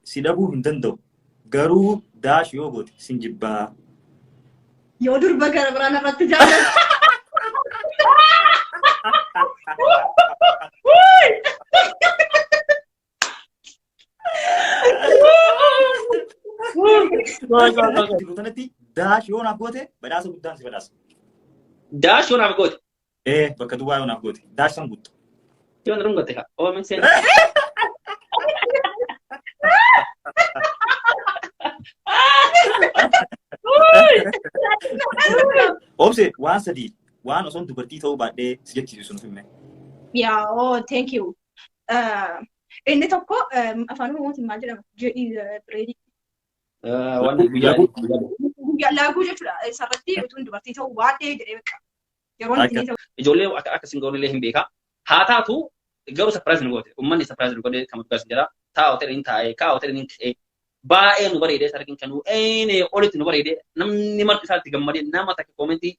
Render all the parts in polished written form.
Si dhabuu hin danda'u. Garuu daash yoo goote sin jibbaa. Yoo durba gara biraan irratti jaalladha. Jiru tanatti daash yoo naaf goote badhaasa guddaan si badhaasa. Daash yoo naaf goote. Ee bakka duwwaa yoo naaf goote daash san guutta. Yoo na dhungatte kaa. Oo min seen. Obse waan sadii waan osoon dubartii ta'uu baadhee si jechisiisu nuuf himne. Yaa oh thank you. Inni tokko afaan Oromootiin maal jedhama? Jedhii bireedii. Waan guyyaa Guyyaa laaguu jechuudha. Isarratti utuun dubartii ta'uu baadhee jedhee beekaa. Yeroo inni ta'u. Ijoollee akka akka sin goonillee hin beekaa. Haa taatu garuu surprise nu goote. Uummanni surprise nu godhe kan dhugaas jira. Taa hotel hin taa'ee, kaa hotel hin ka'ee. Baay'ee nu bareedee sargiin kan nu eenee olitti nu bareedee namni marti isaatti gammadee nama takka koomentii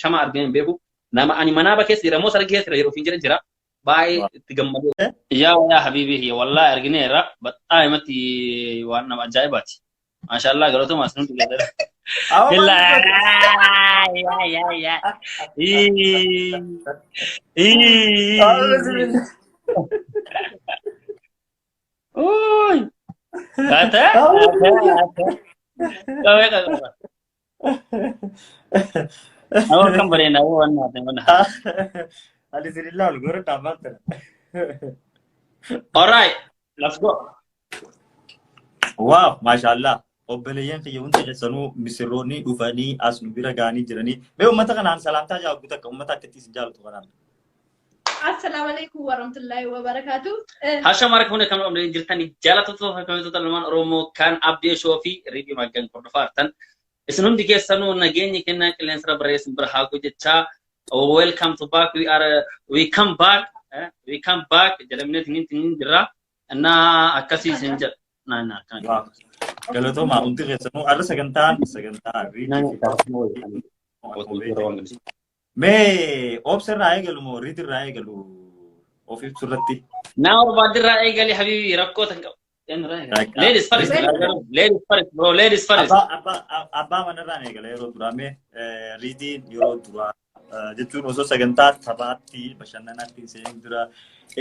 shama argee hin beeku. Nama ani manaaba keessa jira moo sargii keessa jira yeroo ofiin jedhe jira. Baay'ee itti gammadee. Yaa yaa habiibii kiyya wallaahi argineerra baxxaa himatti waan nama ajaa'ibaati. Maashaallah galatoomaa isin hundi keessan. Billaa yaa yaa yaa. Ii. Uy. Kata? Kata? Kata? Kata? Awak kan bareeda waan naate mana. Ali isin ilaalu gara dhaabaan tana. Alright, let's go. Waaw, maashaallah. Obboleeyyan kiyya hundi keessanuu misirroonni dhufanii as nu bira ga'anii jiranii. Mee uummata kanaan salaamtaa jaal takka uummata akkatti isin jaalatu kanaan. Assalaamu alaikum warahmatullahi wabarakatuh. Hasha mara kun kan qabne jirtani jaalattoota kabajamtoota ilmaan Oromoo kan Abdii Shoo fi Riidii Maggan hordofaa jirtan. Isin hundi keessanuu nageenyi kennaa qilleensarra barreessin bira haa ga'u jechaa welcome to back, we are we come back, we come back jedhamnee tiniin tiniin jirra. Innaa akkasii isin jedha. Naa naa akkana. Waaw. Galatoomaa hundi keessanuu har'a sagantaan sagantaa Riidii fi Mee obsa irraa eegalu moo riit irraa eegalu of ibsu irratti? Naa barbaadirraa eegali habibi rakkoo tan qabu. Ladies first, ladies first bro, ladies first. Abbaa manarraan eegala yeroo duraa mee riidiin yeroo duraa jechuun osoo sagantaa taphaatti bashannanaatti hin seenin dura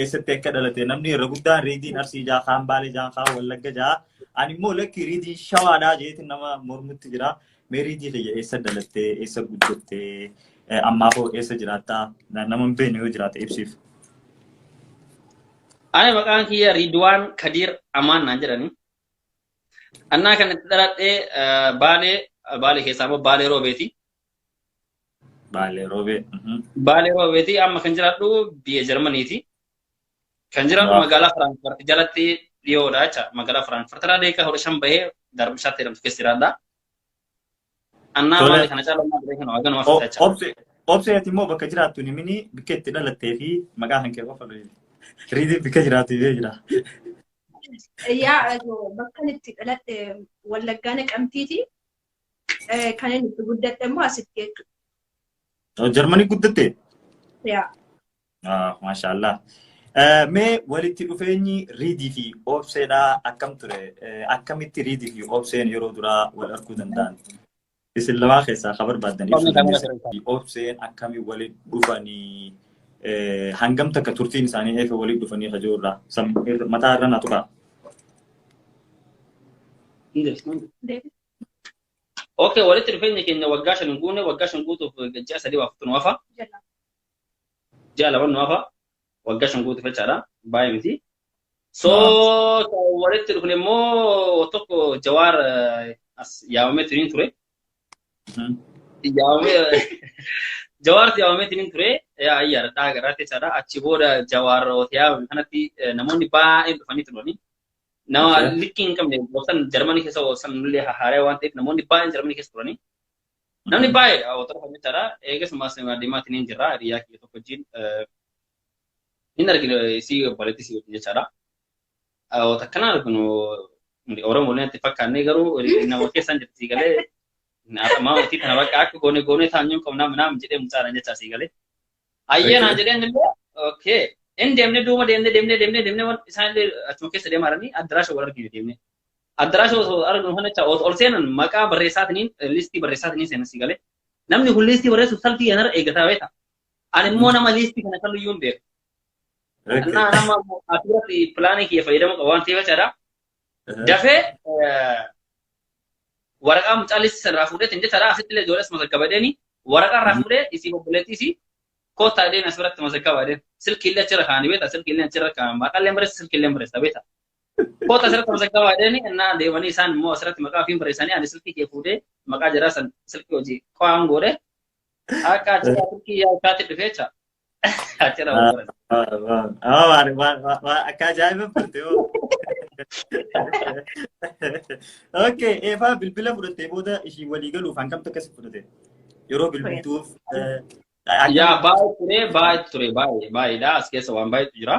eessatti akka dhalate namni irra guddaan riidiin Arsii jaa kaan Baalee jaa kaan Wallagga jaa ani immoo lakki riidiin Shawaadhaa jeetiin nama mormutti jira. Mee riidii kiyya eessa dhalattee eessa guddattee ammaaf hoo eessa jiraattaa nama hin beekne yoo jiraate ibsiif. Ani maqaan kiyya Ridwaan Kadiir Amaan naan jedhani. Annaa kan itti dhaladhee Baalee, Baalee keessaa immoo Baalee Roobeeti. Baalee Roobee. Baalee Roobeeti amma kan jiraadhu biyya Jarmaniiti. Kan jiraadhu magaalaa Firaanfurt jalatti dhiyoodha jecha. Magaalaa Firaanfurt irraa daqiiqaa 15 bahee Darbishaatti jedhamtu keessa jiraadha. Annaa maali kana caalaa maal beekan waa ganuma fita jecha. Obse obse ati immoo bakka jiraattu hin himini bakka itti dhalattee fi maqaa kan kee qofa beeku. Riidiin bakka jiraattu himee jira. Yaa bakka itti dhaladhe Wallaggaa Naqamtiiti. Kan inni itti guddadhe immoo asitti jechuudha. Jarmanii guddatte? Yaa. Ah, maashaallah. Mee walitti dhufeenyi Riidii fi Obseedhaa akkam ture? Akkamitti Riidii fi Obseen yeroo duraa wal arguu danda'an? Isin lamaa keessaa kan barbaaddan ibsuu dandeessan. Obseen akkamii walitti dhufanii hangam takka turtiin isaanii eega walitti dhufanii kajoo irraa mataa irra na tuqaa. Okay, walitti dhufeenya keenya waggaa 5 hin guune, waggaa 5 guutuuf ji'a 3 waa afurtu nu hafa. Ji'a 2 nu hafa. Waggaa 5 guutuuf jechaadha. Baay'ee miti. So walitti dhufne immoo tokko Jawaar as yaamamee tuniin ture. Yaamamee Jawaarti yaamamee tuniin ture. Yaa ayyaara dhaa garaatti jechaadha. Achi booda Jawaar yaamame kanatti namoonni baay'een dhufanii turanii. Nama likkii hin qabne gosan Jarmanii keessa san illee haaraa waan ta'eef namoonni baay'een Jarmanii keessa turanii. Namni baay'ee otoo jechaadha. Eegas maas deemaatiin hin jirra. Hiriyaa kiyya tokko wajjin hin arginu isii obboleettii isii wajjin jechaadha. Akkana arginu Oromoo illee natti fakkaanne garuu nama keessaan jirti galee maatii kana bakka akka goone goone taanyuu qabnaa minaan jedhee mucaadhaan jechaa sii galee. Ayyee naan jedheen illee okay. In deemne duuba deemne deemne deemne deemne isaan illee achuma keessa deemaa jiranii addaraasha wal argine deemne. Addaraasha osoo arginu kana jecha ol seenan maqaa barreessaatiniin listii barreessaatiniin seenan si galee. Namni kun listii barreessuuf salfii kanarra eeggataa beekta. Ani immoo nama listii kana kamiyyuu hin beeku. Annaa nama asirratti pilaanii kiyya fayyadamuu qaba waan ta'eef jechaadha. Dafee waraqaa mucaa listii sanarraa fuudheetiin jechaadha. Asitti illee ijoollees mazaggabadheeni waraqaa irraa fuudhee isii obboleettii isii koottaa jedheen as biratti mazaggabaa jedheen. Silkii illee achirra kaa'anii beekta. Silkii illee achirra kaa'an. Maqaa illee barreessa silkii illee barreessa beekta. Koota asirratti mazaggabaa jedheen innaa deemanii isaan immoo asirratti maqaa ofiin barreessanii ani silkii kee fuudhee maqaa jaraa san silkii hojii qo'aan godhe akka achirraa silkii yaa'uutaatti dhufee jecha. Achirra wal baran. Waan akka ajaa'iba furte hoo. Okay, Eefaa bilbila fudhattee booda ishii walii galuuf hangam takka si fudhate? Yeroo bilbiltuuf Yaa baay'ee ture baay'ee ture baay'ee baay'eedha as keessa waan baay'eetu jira.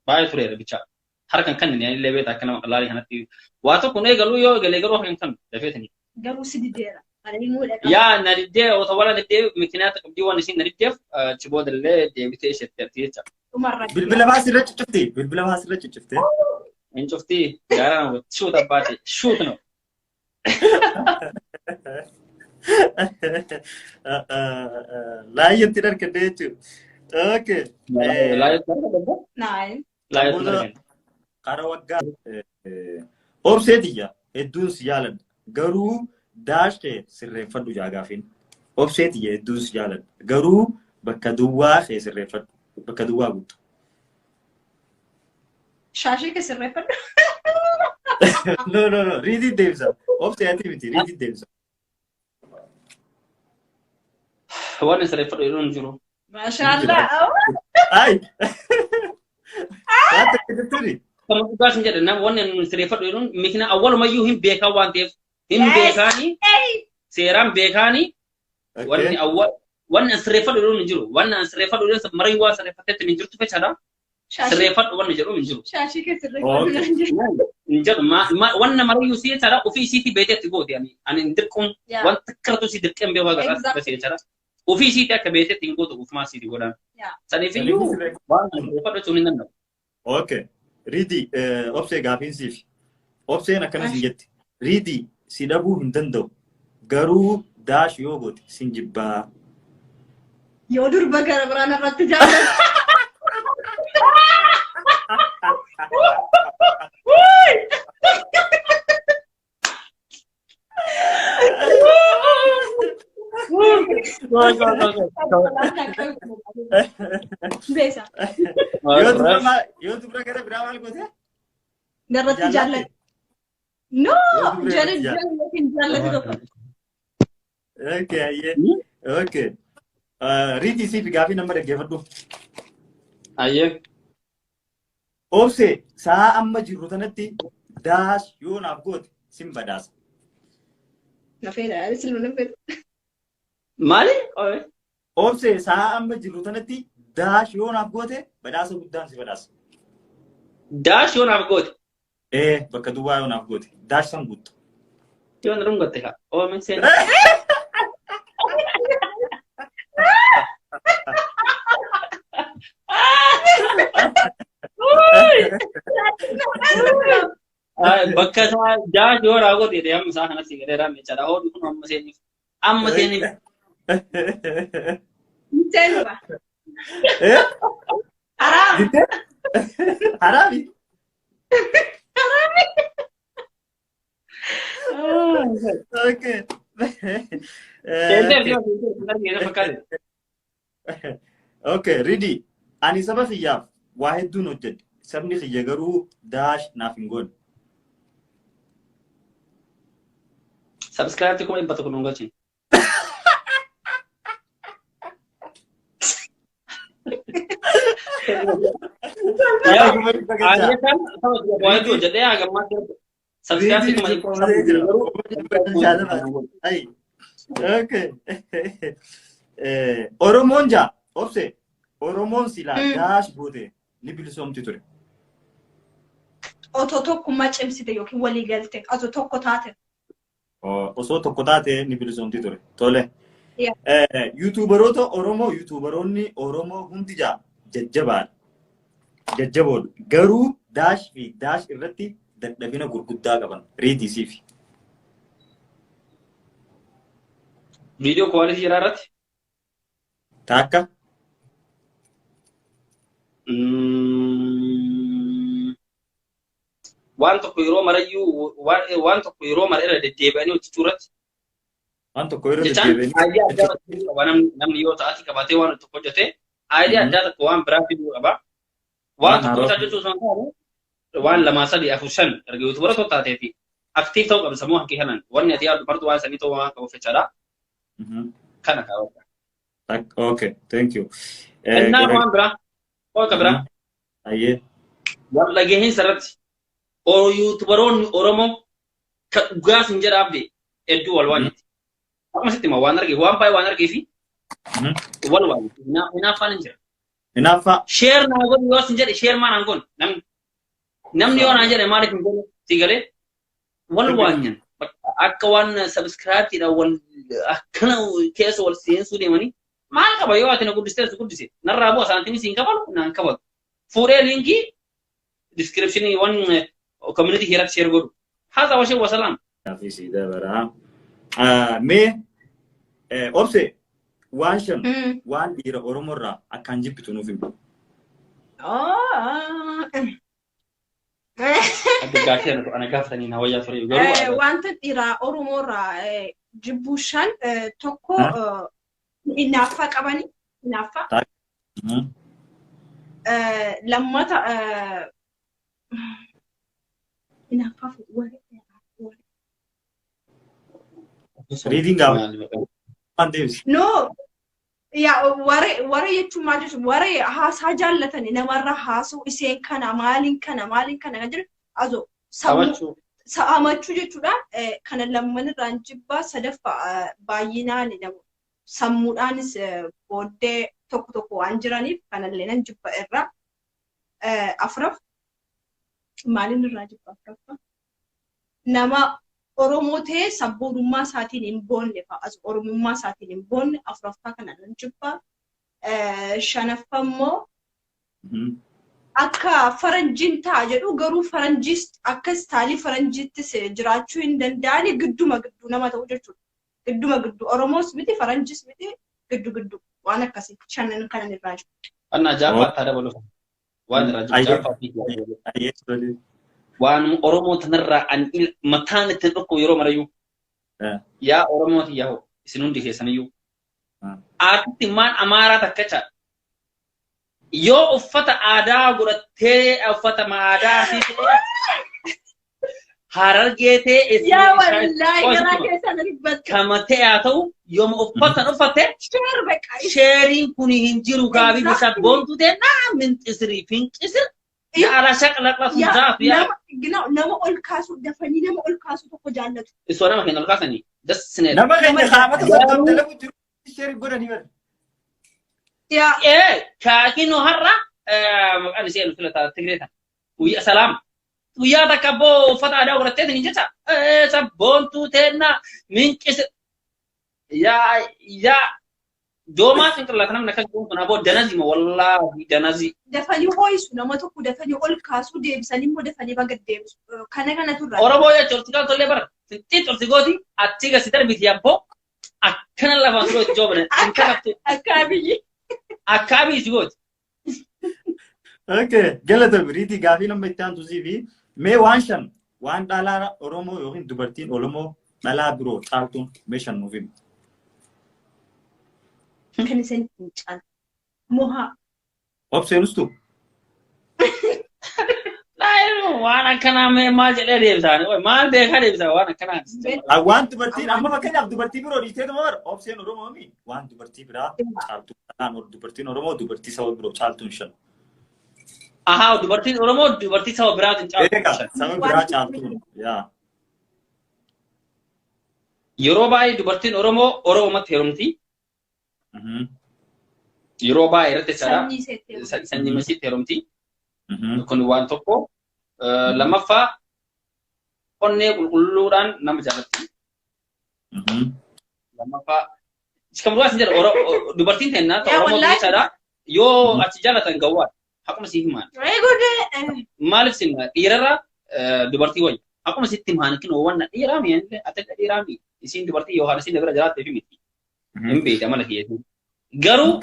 Baay'ee tureera bicha. Harkan kan inni illee beekta akka nama qalaalii kanatti waa tokko hin eegaluu yoo eegalee garuu harkan kan dafeetini. Garuu si dideera. Ani himuu dhaqa. Yaa na diddee otoo wala diddee mikinaata qabdii waan isiin na diddeef achi booda illee deebitee isheetti arti jecha. Dhumarratti. Bilbila faa sirra cuccufte? Bilbila faa sirra cuccufte? Hin cuftii gaaraa nama shuut abbaate shuut no. Laayyatti harkadde jechuudha. Okay. Laayyatti harkadde. Naayin. Laayyatti harkadde. Kara waggaa obsee tiyya hedduun si jaaladha. Garuu daash kee sirreeffadhu jaa gaafiin. Obsee tiyya hedduun si jaaladha. Garuu bakka duwwaa kee sirreeffadhu. Bakka duwwaa guutu. Shaashii kee sirreeffadhu. No, no, no. Riitii deebisa. Obsee ati miti. Riitii deebisa. Waan inni sirreeffadhu yeroo hin jiru. Maashaallah. Ay! Waan takka jettuni. Kan dhugaa sin jedhe nama wanni inni sirreeffadhu yeroo mikina awwalumayyuu hin beekaa waan ta'eef hin beekaani seeraan beekaani wanni awwal wanni an sirreeffadhu yeroo hin jiru wanni an sirreeffadhu yeroo marayyuu waan sirreeffattetti hin jirtu fechaadha. Sirreeffadhu wanni jedhu hin jiru. Shaashii kee sirreeffadhu naan jedhu. Hin jedhu wanna marayyuu si jechaadha ofii isiitii beektee itti gooti ani ani hin dirquun wanta karatu si dirqeen beeku agarra akkasii jechaadha. Ofii isiitii akka beektetti hin gootu ofumaa siiti godhaan. Saniif iyyuu waan sirreeffadhu jechuun hin danda'u. Okay. Riidi obsee gaafiin siif. Obseen akkana sin jetti. Riidi si dhabuu hin danda'u. Garuu daash yoo goote sin jibbaa. Yoo durba gara biraan irratti jaallatu. Beesa. Yoo dubra gara biraa maal goote? Narratti jaalladhu. No! Jaalladhu yookiin jaallatu tokko. Okay, ayyee. Okay. Riitii siif gaafii nama dhaggeeffadhu. Ayyee. Obse sa'a amma jirru tanatti daas yoo naaf goote sin badhaasa. Na feedha, anis ilma na feedha. Maali? Obse sa'a amma jirru tanatti daash yoo naaf goote badhaasa guddaan si badhaasa. Daash yoo naaf goote. Ee bakka duwwaa yoo naaf goote daash san guutta. Yoo na dhungatte kaa. Oomin seen. Bakka isaa daash yoo naa goote jedhee amma isaa kanatti galeera meeshaadha. Hoodhu kun amma seeniif. Amma seeniif. Seenuba. Haraam. Jettee? Haraami. Okay. Seentee fi seentee fakkaate. Okay, Ridi. Ani saba kiyyaaf waa hedduun hojjedhe. Sabni kiyya garuu daash naaf hin goone. Subscribe 100,000 nuun galchine. Yaa ani kan saba kiyya waa hedduu hojjedhee haga ammaatti subscribe 100,000 garuu. Ay. Okay. Oromoon jaa obse Oromoon silaa daash goote ni bilisoomti ture. Otoo tokkummaa cimsite yookiin walii galte otoo tokko taate. Osoo tokko taate ni bilisoomti ture. Tole. Yuutuubaroota Oromoo yuutuubaroonni Oromoo hundi jaa jajjabaadha. Jajjaboodha. Garuu daash fi daash irratti dadhabina gurguddaa qaban riidisiif. Viidiyoo quality jiraa irratti? Taakka. Waan tokko yeroo marayyuu waan tokko yeroo mara irra deddeebi'anii hojjechuu irratti. Waan tokko irra Jechaan deddeebi'anii. idea addaa tokko qaba namni yoo ta'atii qabatee waan tokko hojjete idea addaa tokko waan biraa fiduu qaba. Waan tokko Haaraa. isa hojjechuu osoo hin taane waan 2 3 4 5 erga YouTuber tokko taatee fi active ta'uu qabda sammuu hankee kanaan wanni ati yaaddu martu waan sanii ta'uu waan qabuuf jechaadha. Kana kaawwadha. Okay, thank you. Innaa waan biraa waan biraa Ayyee. wal dhageensa irratti YouTuberoonni Oromoo kan dhugaa sin jedha abde hedduu wal waanyetti. Akkuma sitti hima waan arge waan baay'ee waan argee fi wal waanyetti. Hinaaffaan hin jira. Hinaaffaa. Share naa godhi yoo sin jedhe share maa naan godhu namni. Namni yoo naan jedhe maaliif hin godhu si galee wal waanyan. Akka waan subscribe wal akkana keessa wal seensuu deemanii maal qaba yoo ati na guddistee si guddise narraa bu'a saantimii siin kafalu naan kafalu. Fuudhee linkii description waan community irratti share godhu. Haasa washee wasalaam. Gaafii sii dabaraa. Mee obse waan shan waan dhiira Oromoo irraa akkaan jibbitu nuuf himi. Adda gaafii ana gaafatanii na wayyaa ture garuu. Wanta dhiiraa Oromoo irraa jibbuu shan tokko hinaaffaa qabani. Hinaaffaa. Lammata hinaaffaa waree. Riidiin gaafa waan deebisi. No, yaa waree waree jechuun maal jechuun waree haasaa jaallatani namarra haasa'u iseen kana maaliin kana maaliin kana kan jedhu azoo sammuu sa'amachuu jechuudha. Kana lamman irraan jibbaa sadaffaa baay'inaan sammuudhaanis booddee tokko tokko waan jiraniif kanallee nan jibba irraa. Afuraff maaliin irraa jibba afuraffaa? Nama Oromoo ta'ee sabboonummaa isaatiin hin boonne fa'a. As Oromummaa isaatiin hin boonne afuraffaa kana nan jibba. Shanaffaa immoo akka faranjiin ta'a jedhu garuu faranjiis akka style faranjiittis jiraachuu hin danda'ani gidduma gidduu nama ta'u jechuudha. Gidduma gidduu Oromoos miti faranjiis miti giddu giddu waan akkasii shanan kanan irraa jiru. Annaa jaaffaa taa dabalu. Waan irraa jiru jaaffaa fi waan Oromoo tanarraa an mataan ittiin dhukkubu yeroo marayyuu. Yaa Oromoo tiyyaa hoo isin hundi keessaniyyuu. Artisti maan Amaaraa takka jecha yoo uffata aadaa godhattee uffata aadaa fi Harargee ta'e Yaa wallaahi garaa keessan dubbatta. Kama ta'e haa ta'u yooma uffata uffatte Share beqa. Shareiin kun hin jiru gaabii bisa boontu ta'e naa minxisirii finqisir yaala shaqlaqla Yaa zaaf yaa. Nama nama ol kaasuu dafanii nama ol kaasuu tokko jaallatu. Isoo nama keenya ol kaasanii dassinee. Nama keenya kaamata soddom dalagu jiru share godhanii bara. Yaa Ee kaakinu har'a maqaan ishee nu filata Tigree tana. Guyyaa salaam. Guyyaa takka abboo uffata aadaa godhattee ni jecha. Sabboontuu teenna minqise. Yaa yaa doomaa sinqillata namni akkas godhu kun aboo danazima wallaahi danazi. Dafanii hoo'isu nama tokko dafanii ol kaasuu deebisanii immoo dafanii baga deebisu. Kana kanatu irraa. Oromoo jechuun hortikaan tollee bara finxiix olsi gooti achii gasi darbiti abboo akkana lafaan turoo itti joobane hin kakattu. Akka Abiyyi. Akka Abiyyi si gooti. Okay, galata biriitii gaafii nama itti aantu sii fi mee waan shan waan dhalaa Oromoo yookiin dubartiin Oromoo dhalaa biroo caaltuun mee shan nuuf himi. Kan isin hin caalu. Mohaa. Obseenustu. Waan akkanaa mee maal jedhee deebisaan maal beekaa deebisaa waan akkanaa. Waan dubartiin amma fakkeenyaaf dubartii biroo dhiistee tuma bara obseen Oromoo mi waan dubartii biraa caaltuu dhalaan dubartiin Oromoo dubartii saba biroo caaltuun shan. Ahaa dubartiin Oromoo dubartii saba biraatiin caaltuun Egaa shan. saba biraa caaltuun yaa. Yeroo baay'ee dubartiin Oromoo Oromumatti heerumti. Yeroo baay'ee irratti jechaadha. Sanyii isheetti heerumti. Sanyii masiitti heerumti. Kun waan tokko. Lammaffaa onnee qulqulluudhaan nama jaalatti. Lammaffaa kan duraa isin jedha dubartiin teenna Yaa Oromoo wallaahi. jechaadha. Yoo achi jaalatan gawwaadha. Haquma siif himaan. Ee godhe. Maaliif sin dhiirarra Dubartii wayya. Akkuma sitti maanikin wanna dhiiraa mi ati dhiiraa mi isiin dubartii yookaan isiin bira jiraattee fi miti. Hin beekta mala kiyyeetu. Garuu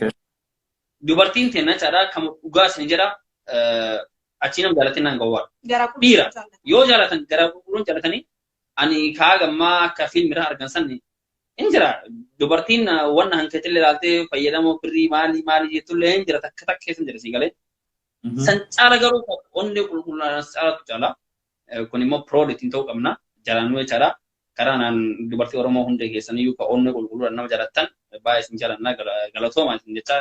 dubartiin teenna jechaadha kan dhugaa isin jedha achii nama jaalatin naan gowwaadha. Dhiira yoo jaalatan gara qulqulluun jaalatanii ani kaa gammaa akka fiilmirraa argan san hin jira. Dubartiin wanna hankeetillee ilaaltee fayyadamoo birrii maalii maalii jettullee hin jira takka takka keessa hin jira sii galee. San caala garuu onnee qulqulluudhaan caalatu caala. Kun immoo proud ittiin ta'uu qabna. Jaalannuu jechaadha. Karaa naan dubartii Oromoo hunda keessaniyyuu ka onnee qulqulluudhaan nama jaalattan baay'ee isin jaalanna galatooma isin jecha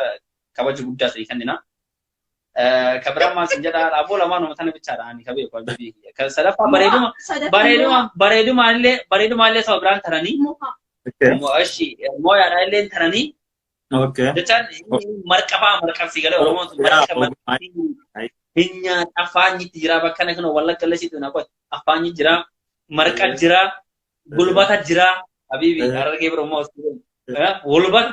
kabaja guddaa isin kennina. Ka biraan maal isin jedha aboo lamaan uummata bichaadha ani ka beeku abibii. Kan sadaffaa bareeduma bareeduma bareedumaallee bareedumaallee saba biraan taranii. Ashi mooyaadha illee taranii. Jechaan marqafaa marqabsi galee Oromoon sun marqa hin nyaata afaanyitti jira bakka kana wallagga illee sitti na qote afaanyi jira marqa jira gulbata jira habibi harargee biroo immoo gulbata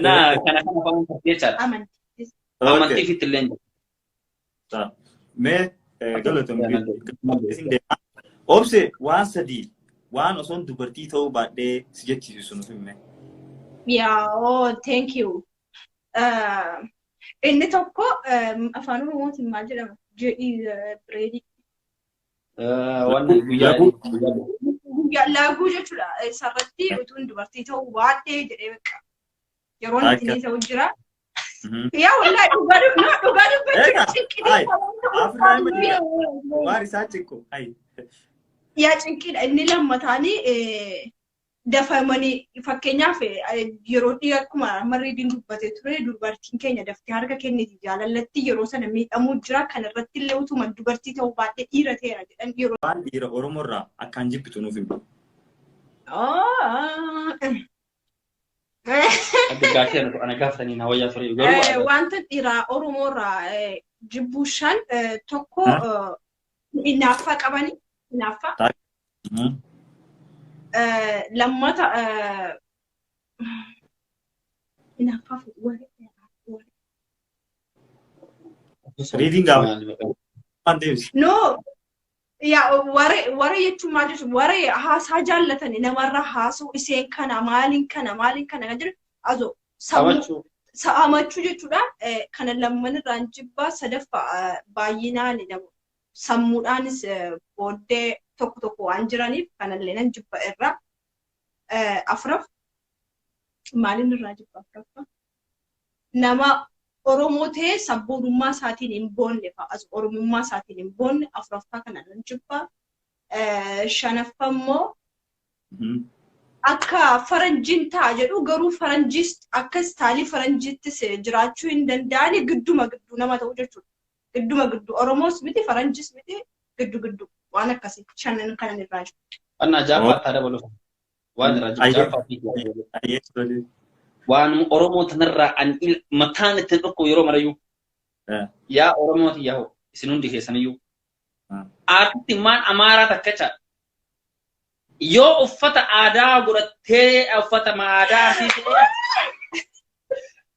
na kana kana afaan tartee jechaadha. Amantii ofitti illee hin jiru. Mee galatoomii Obse waan sadii waan osoon dubartii ta'uu baadhee si jechisiisu nuuf hime. Yeah, oh, thank you. Inni tokko afaan Oromootiin maal jedhama? Jedhii bireedii. Wanni guyyaa Guyyaa laaguu jechuudha. Isarratti utuun dubartii ta'uu baadhee jedhee bakka yeroon itti ta'u jira. Yaa wallaahi dhugaa dhugaa dubbachuuf cinqidha. Waan isaa cinqu. Yaa cinqidha. Inni lammataanii dafamanii fakkeenyaaf yeroo dhiira akkuma marriidiin dubbatee ture dubartiin keenya daftee harka kenniti jaalallatti yeroo sana miidhamuu jira kan irratti illee utuma dubartii ta'uu baadhee dhiira ta'eera jedhan yeroo. Waan dhiira Oromoo irraa akkaan jibbitu nuuf himu. Adda gaafii ana gaafatanii na wayyaa ture garuu. Wanta dhiiraa Oromoo irraa jibbuu shan tokko hinaaffaa qabani hinaaffaa. Lammata hinaaffaa waree. Riidiin gaafa. Waan deebisi. No, yaa waree waree jechuun maal jechuun waree haasaa jaallatani namarra haasa'u iseen kana maaliin kana maaliin kana kan jedhu azoo sammuu amachuu jechuudha. Kana lamman irraan jibbaa sadaffaa baay'inaan sammuudhaanis booddee tokko tokko waan jiraniif kanallee nan jibba irraa. Afuraf maaliin irraa jibba afuraffaa? Nama Oromoo ta'ee sabboonummaa isaatiin hin boonne fa'a. Oromummaa isaatiin hin boonne afuraffaa kana nan jibba. Shanaffaa immoo akka faranjiin ta'a jedhu garuu faranjiis akka istaalii faranjiittis jiraachuu hin danda'ani gidduma gidduu nama ta'u jechuudha. Gidduma gidduu Oromoos miti faranjiis miti giddu giddu waan akkasii shanan kanan irraa jiru. Annaa jaaffaa taa dabalu. Waan irraa jiru jaaffaa fi waan Oromoo tanarraa an mataan ittiin dhukkubu yeroo marayyuu. Yaa Oromoo tiyyaa hoo isin hundi keessaniyyuu. Aartisti maan Amaaraa takka jecha yoo uffata aadaa godhattee uffata aadaa Arsii ta'e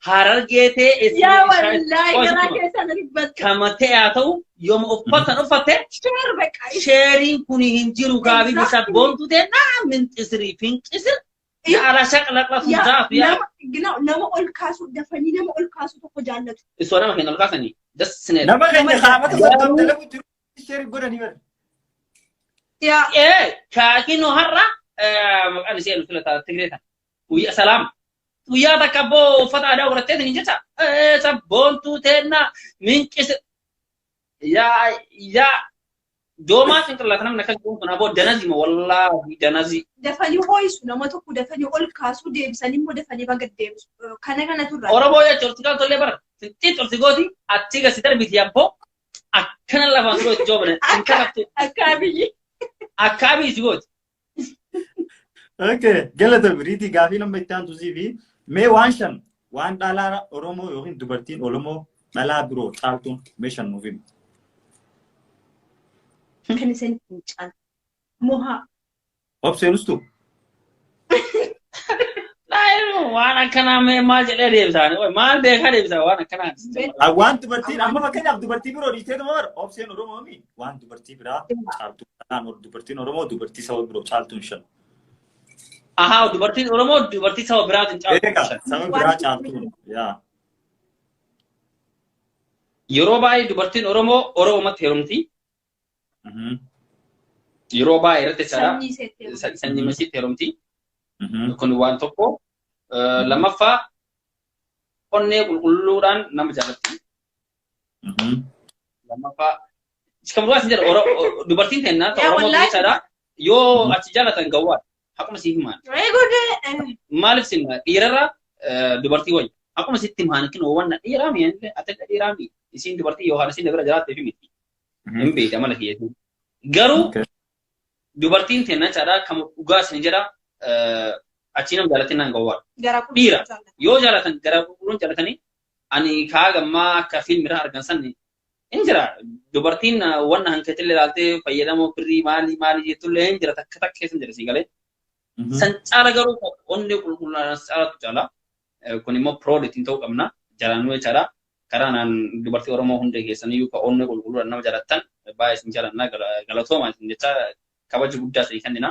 Harargee ta'e Yaa wallaahi garaa keessa na dubbatte. Kama ta'e haa ta'u yooma uffata uffatte Share beqa. Sheeriin kun hin jiru gaabii bisa boontu ta'e naa minxisirii finqisir yaala shaqlaqa sun zaafu yaa. Nama ol kaasu dafanii nama ol kaasu tokko jaallatu. Isoo nama keenya ol kaasanii dassinee. Nama keenya kaamata soddom dalagu jiru sheerii godhanii bara. Yaa. Ee kaakinoo har'a maqaan ishee nu filata Tigree tana. Guyyaa salaam. Guyyaa takka abboo uffata aadaa godhattee ni jecha. Sabboontuu teennaa minqise. Yaa yaa doomaa cinqillata namni akkas godhu kun aboo danazii ma wallaahi danazii. Dafanii hoo'isu nama tokko dafanii ol kaasuu deebisanii immoo dafanii baga deebisu. Kana kanatu irraa. Oromoo jechuun hortikaa tollee bara finxiix hortigooti achii gasi darbiti abboo akkana lafaan turuu itti joobane hin kakattu. Akka abiyyi. Akka abiyyi si gooti. Okay, galatoom Riitii gaafii nama itti aantu sii fi mee waan shan waan dhalaa Oromoo yookiin dubartiin Oromoo dhalaa biroo caaltuun mee shan nuuf himi. Kan isin hin caalu. Mohaa. Obseen ustu. Waan akkanaa mee maal jedhee deebisaa? Maal beekaa deebisaa waan akkanaa? Waan dubartiin amma fakkeenyaaf dubartii biroo dhiistee tuma bara Obseen Oromoo mi waan dubartii biraa caaltuu dubartiin Oromoo dubartii saba biroo caaltuun shan. Ahaa, dubartiin Oromoo dubartii saba biraatiin caaltu. Egaa saba biraa caaltuun yaa. Yeroo baay'ee dubartiin Oromoo Oromumatti heerumti. Yeroo baay'ee irratti jechaadha. Sanyii seettee. Sanyii masiitti heerumti. Kun waan tokko. Lammaffaa, onnee qulqulluudhaan nama jaallatti. Lammaffaa kan biraa isin jedha, dubartiin teennaa ta'e Yaa Oromoo wallaahi. jechaadha. Yoo achi jaallatan gawwaadha. Haquma siif himaan. Eeguudee. Maaliif sin dhiirarra dubartii wayya. Akkuma sitti himaan kinoo wanna dhiiraa mi ati dhiiraa mi isiin dubartii yookaan isiin bira jiraattee fi miti. Hin beekta mala kiyyeetu. Garuu dubartiin teennaa jechaadha kan dhugaa isin jedha, achii nama jaallatin naan gawwaadha. Gara Dhiira. qulqulluu jaallata. Yoo jaalatan gara qulqulluun jaalatanii ani kaa gammaa akka fiilmirraa argan san hin jira. Dubartiin wanna hankeetillee ilaaltee fayyadamoo birrii maalii maalii jettullee hin jira, takka takka keessa hin jira si galee. San caala garuu onnee qulqulluudhaan caalatu caala. Kun immoo proud ittiin ta'uu qabna. Jalaanuu jechaadha. Karaa naan dubartii Oromoo hunda keessaniyyuu kan onnee qulqulluudhaan nama jaalattan baay'ee isin jaalannaa, galatooma isin jecha kabaja guddaa isin kennina.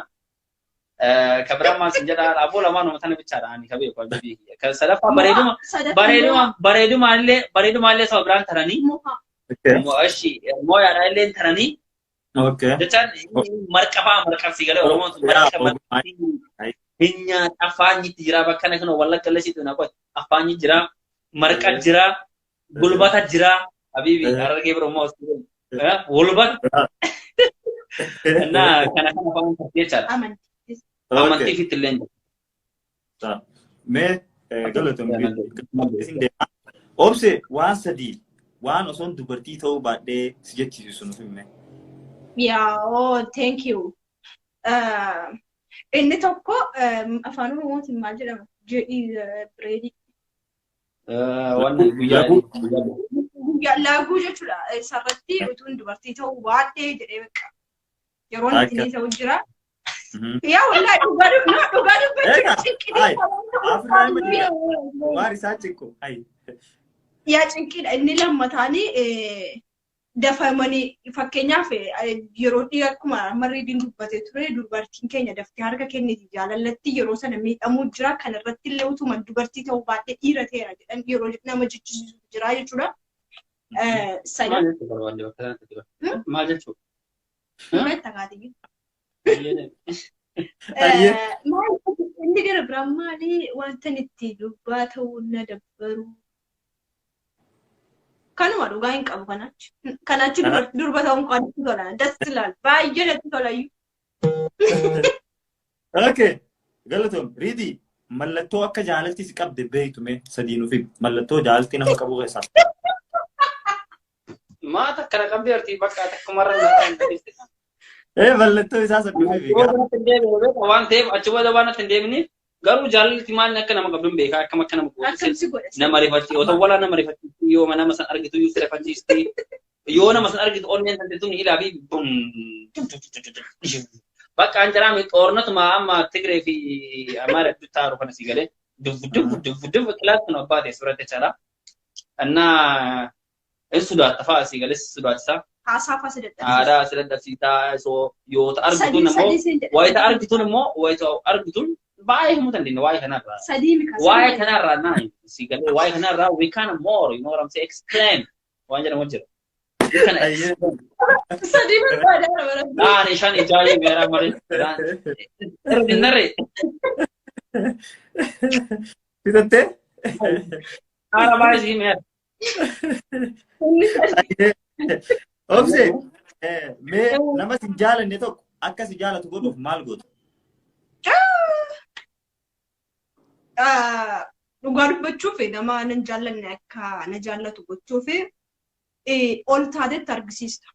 Kan biraa maal isin jedha, aboo lamaan uummata bichaadha ani ka beeku abibii. Kan sadaffaa bareeduma bareeduma bareedumaallee saba biraan taranii ashi mooyaadhaa illee taranii jechaan marqafaa marqabsi galee Oromoon tun marqa marqabsi hin nyaata, afaanyitti jira bakka kana wallagga lasiitu na qote, afaanyi jira, marqa jira, gulbata jira, habibi Harargee bira immoo gulbata na kana kana afaan tartee jechaadha. Amantii. Amantii ofiitti illee hin jiru. Mee galatoomii. Obse, waan sadii waan osoon dubartii ta'uu baadhee si jechisiisu nuuf hime. Yeah, oh, thank you. Inni tokko afaan Oromootiin maal jedhama? Jedhii bireedii. Wanni guyyaa Guyyaa laaguu jechuudha. Isarratti utuun dubartii ta'uu baadhee jedhee beekaa. Yeroon itti ni ta'u jira. Yaa wallaahi dhugaa dhugaa dubbachuuf cinqidha. Waan isaa cinqu. Yaa cinqidha. Inni lammataanii dafamanii fakkeenyaaf yeroo dhiira akkuma marriidiin dubbatee ture, dubartiin keenya daftee harka kenniti jaalallatti, yeroo sana miidhamuu jira. Kan irratti illee utuma dubartii ta'uu baadhee dhiira ta'eera jedhan yeroo nama jechisiisu jira jechuudha. Maal jechuu barbaadde bakka sanatti? Maal jechuu? Maal inni gara biraan maali wanta itti dubbaa ta'uu na dabbaru? Kanuma, dhugaa hin qabu kanaachi. Kanaachi durba ta'uun kan natti tola. Das ilaal. Baay'ee natti tola iyyuu. Okay. Galatoom. Riidii, mallattoo akka jaalalti si qabde beektu mee sadii nuuf himi. Mallattoo jaalalti nama qabu keessaa. Maata akkana qabdi artii bakka takkumarra naqaa hin dhageesse. Mallattoo isaa san nuuf himi. Waan ta'eef achi booda waan natti hin deeminiif garuu jaalalti maal akka nama qabdu hin beekaa, akkam akka nama Akkam gootu si godha? Nama rifachi otoo walaa nama rifachiisti, yoo nama san argitu iyyuu si rifachiisti, yoo nama san argitu onneen san tun ilaa fi bum bakka an jaraami xoornatuma amma Tigree fi Amaara gidduu taaru kana si galee duf duf duf duf kilaas kun abbaa ta'e suuratti jechaadha. Innaa in sodaatta fa'a si galee si sodaachisa. Haasaa fa'aa si dadhabsiisa. Aadaa si dadhabsiisaa yoo ta argituun Sadii immoo sadii siin jedha. Wayita argituun immoo wayita argituun baay'ee himuu dandeenya waa'ee kanarraa. Sadii mika. Waa'ee kanarraa naa si galee waa'ee kanarraa we can more, you know what I'm saying, explain waan jedhamu jira. We can explain. Sadii barbaadaa bara. Ani shan ijaayi meera malee. Irri narre. Fitattee? Haala baay'ee si meera. Inni sadii. Obse, mee nama si jaalanne tokko akka si jaalatu godhuuf maal goota? Dhugaa dubbachuuf nama nan jaallanne akka na jaallatu gochuuf ol taatetti argisiista.